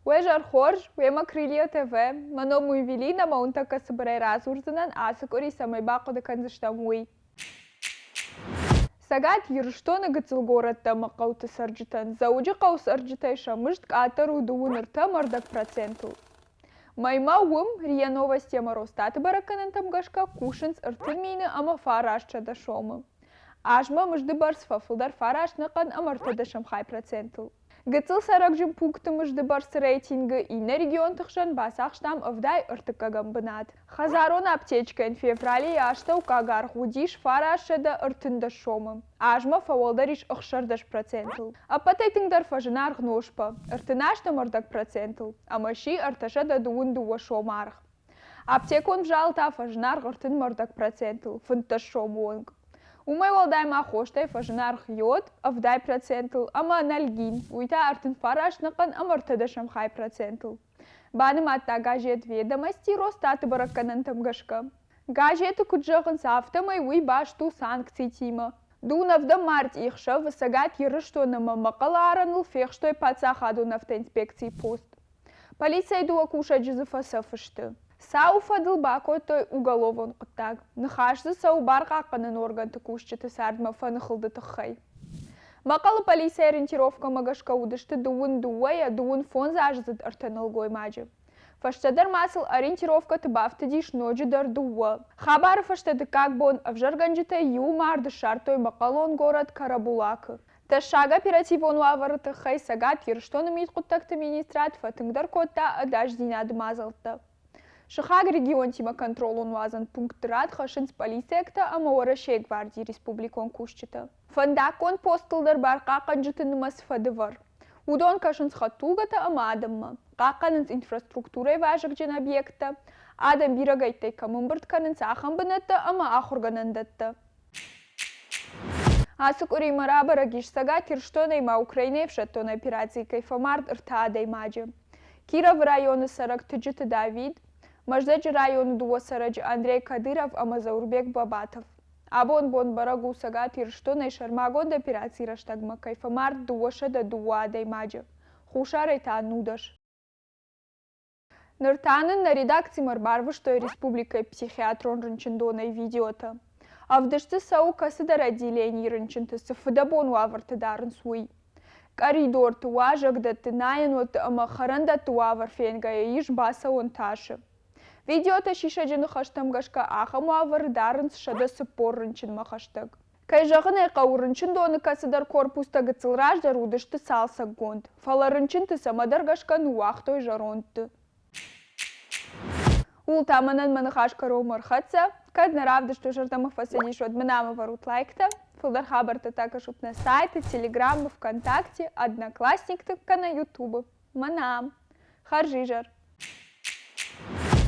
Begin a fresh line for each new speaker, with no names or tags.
Уе зӕр хорз, уемӕ Крылья ТВ. Мӕ ном у Эвелина ӕмӕ уын тӕккӕ цыбырӕй радзурдзынӕн, ацы къуыри цӕмӕй бахъуыды кӕндзыстӕм, уый. Цӕгат Ирыстоны гыццыл горӕттӕ ӕмӕ хъӕуты цӕрджытӕн Дзӕуджыхъӕуы цӕрджытӕй сӕ мызд къаддӕр у дыууын ӕртӕ ӕмӕ ӕрдӕг процентыл. Мӕймӕ уым, РИА Новости ӕмӕ Росстаты бӕрӕггӕнӕнтӕм гӕсгӕ, кусынц 30 900 сомы. Азмӕ мызды бӕрц фӕфылдӕр фараст нӕхъӕн ӕмӕ ӕртӕдӕсӕм хай процентыл. Гыццыл цӕрӕгджын пункты мызды бӕрцы рейтингы иннӕ регионты хсӕн бацахстам ӕвдай ӕртыккӕгӕм бынат. Хӕдзарон аптечкӕйӕн февралы йӕ астӕуккаг аргъ уыдис 913 сомы, азмӕ фӕуӕлдӕр ис 16 процентыл. Ӕппӕтӕй тынгдӕр фӕзынаргъ носпӕ, 38 ӕмӕ ӕрдӕг процентыл, ӕмӕ сси 322 сомы аргъ. Аптекон взал та фӕзынаргъ 30 процентыл, 15 сомы онг. Уымӕй уӕлдай ма хостӕй фӕзынаргъ йод 70 процентыл ӕмӕ анальгин, уый та 39 нӕхъӕн ӕмӕ ӕртӕдӕсӕм хай процентыл. Банымадта газет «Ведомости» Росстаты бӕрӕггӕнӕнтӕм гӕсгӕ. Газеты куыд зӕгъынц, афтӕмӕй уый баст у санкцитимӕ. Дун ӕвдӕм мартъийы хсӕвы Цӕгат Ирыстон ӕмӕ Мӕхъӕлы арӕныл фехстой паддзахадон автоинспекцийы пост. Полицӕйы дыууӕ кусӕджы дзы фӕцӕф сты. Цауы фӕдыл бакодтой уголовон хъуыддаг. Ныхас дзы цӕуы бархъахъхъӕнӕн органты кусджыты цардмӕ фӕныхылды тыххӕй. Мӕхъӕлы полицӕйы ориентировкӕмӕ гӕсгӕ уыдысты дыууын дыууӕйӕ дыууын фондзаздзыд ӕртӕ нӕлгоймаджы. Фӕстӕдӕр ма сыл ориентировкӕты бафтыдис ноджыдӕр дыууӕ. Хабары фӕстӕ дыккаг бон ӕвзӕргӕнджытӕй иуы мард ссардтой мӕхъӕлон горӕт Карабулакы. Тӕссаг оперативон уавӕры тыххӕй Цӕгат Ирыстоны мидхъуыддӕгты министрад фӕтынгдӕр кодта ӕдасдзинады мадзӕлттӕ. Сыхаг регионтимӕ контролон-уадзӕн пунктты рад хӕссынц полициӕгтӕ ӕмӕ Уӕрӕсейы гвардийы республикон кусджытӕ. Фӕндаггон посттыл дӕр бархъахъхъӕнджыты нымӕц фӕдывӕр. Уыдон кӕсынц хӕдтулгӕтӕ ӕмӕ адӕммӕ, хъахъхъӕнынц инфраструктурӕйы вазыгджын объекттӕ, адӕм бирӕгӕйттӕй кӕм ӕмбырд кӕнынц, ахӕм бынӕттӕ ӕмӕ ахуыргӕнӕндӕттӕ. Ацы къуыримӕ рабӕрӕг ис, Цӕгат Ирыстонӕй ма Украинӕйы ӕфсӕддон операцийы кӕй фӕмард ӕртӕ адӕймаджы. Кировы районы цӕрӕг Тыджыты Давид, Мӕздӕджы районы дыууӕ цӕрӕджы Андрей Кадыров ӕмӕ Заурбек Бабатов. Абон бон бӕрӕг у, Цӕгат Ирыстонӕй сӕрмагонд операцийы рӕстӕгмӕ кӕй фӕмард 202 адӕймаджы, Хуссарӕй та нудӕс. Ныр та нын нӕ редакцимӕ ӕрбарвыстой республикӕйы психиатрон рынчындонӕй видеотӕ. Ӕвдыст дзы цӕуы кӕцыдӕр отделенийы рынчынты цы фыдӕбон уавӕрты дарынц, уый. Къӕридорты, уазӕгдӕтты, найӕнуӕтты ӕмӕ хӕрӕндӕтты уавӕр фенгӕйӕ ис бацӕуӕн тасы. Видеотӕ сисӕджы ныхӕстӕм гӕсгӕ ахӕм уавӕры дарынц 140 рынчынмӕ хӕстӕг. Кӕй зӕгъын ӕй хъӕуы, рынчындоны кӕцыдӕр корпустӕ гыццыл раздӕр уыдысты цалцӕггонд, фӕлӕ рынчынты цӕмӕдӕр гӕсгӕ ныууагътой зӕрондты. Ууыл та мӕнӕн мӕ ныхас кӕронмӕ ӕрхӕццӕ. Кӕд нӕ равдыст уӕ зӕрдӕмӕ фӕцыдис, уӕд мын ам ӕвӕрут лайктӕ. Фылдӕр хабӕрттӕ та кӕсут нӕ сайты, Телеграммы, ВКонтакте, Одноклассникты кӕнӕ Ютубы. Мӕнӕ ам. Хӕрзизӕр!